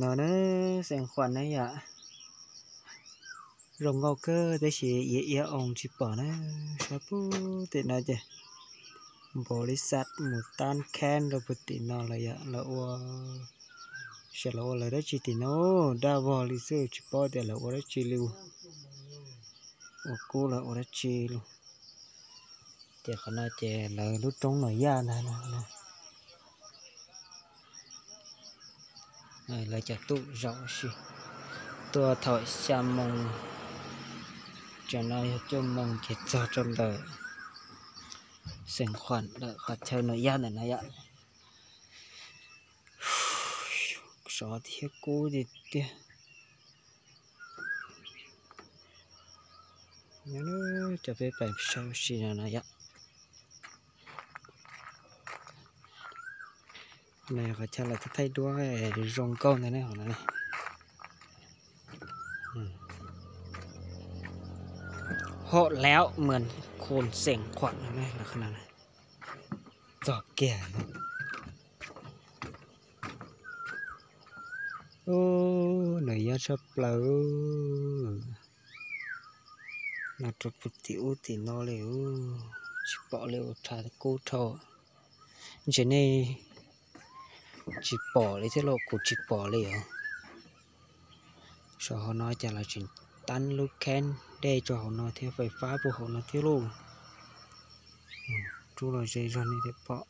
No na, xeev khuam na yom. Zoo nkauj kawg tab sis iab iab oo tsis pom na. Sab pug tim no ces npaum li xav mus tab khab rau pug tim no lawm yom, lawv ua, sawv lawv ua lawv dab tsi tim no, daj vog li xwb tsis paub tias lawv ua dab tsi li. Ua kub los ua dab tsi los. Ces qhov no ces lawv lub roob Nom Yaj ntag no. Lawv cov tuaj zaum si, tuaj thaum xya moo, tsam no yog cuaj moo ces txog rau ntawm xeev khuam lawm, qhov chaw Nom Yaj ntawm no yom. Sov thiab kub tiag tiag. Cov peb pais saib ua si no no yom. No yog qhov chaw lawv thaij duab zoo nkauj ntag ne, hom lauj mas khun xeem khuam no, txog kiag. Ub, nws yog tshaj plaws. No rau puag tim ub tim no li, tsis pom li, ua rhav kub dhau. Ntshe nej tsis pom li thiab los kuv tsis pom li os. Saum hauv no cas lawv tseem tab lub khab dej rau hauv no thiab, fais fab puag hauv no thiab lauj. Rub los ze zog nej thiaj pom.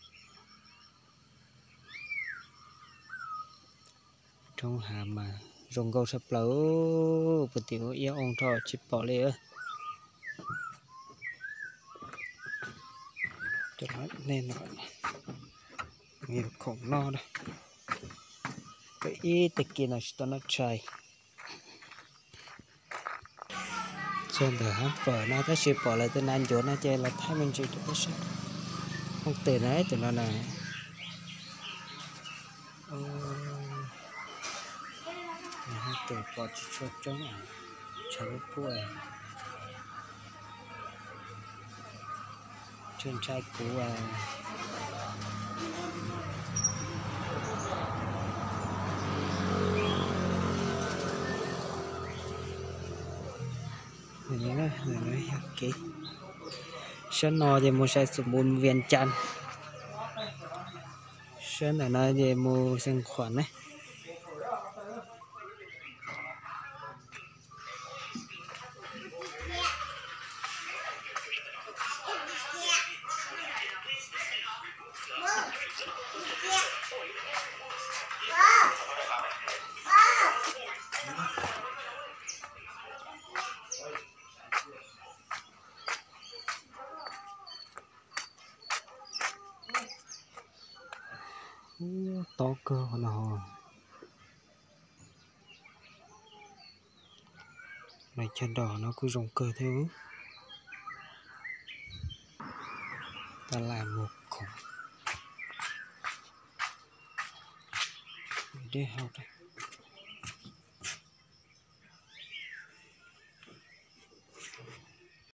Roob hav mas zoo nkauj tshaj plaws, puag tim ub iab oo dhau tsis pom li. Cov nej no, khoom noj na, ib tag kis no tsis tau noj tshais. Txog ntawm hab fawm no tab sis pom lawv tus nas ncuav no ces los thaij me ntsis rau peb saib. Hooj twm na, tus no na. Hooj twm pom tsis tshua tseeb, tshav lub puj. Tsis ntshai kuv. Kev sab no ces mus sai xus mus Vias Cas, sab ntawm no ces mus Xeev Khuam ne. Tob kawg no. Lawv chaw dos no kuj zoo kawg thiab. Tab laj mus khoom dej haus.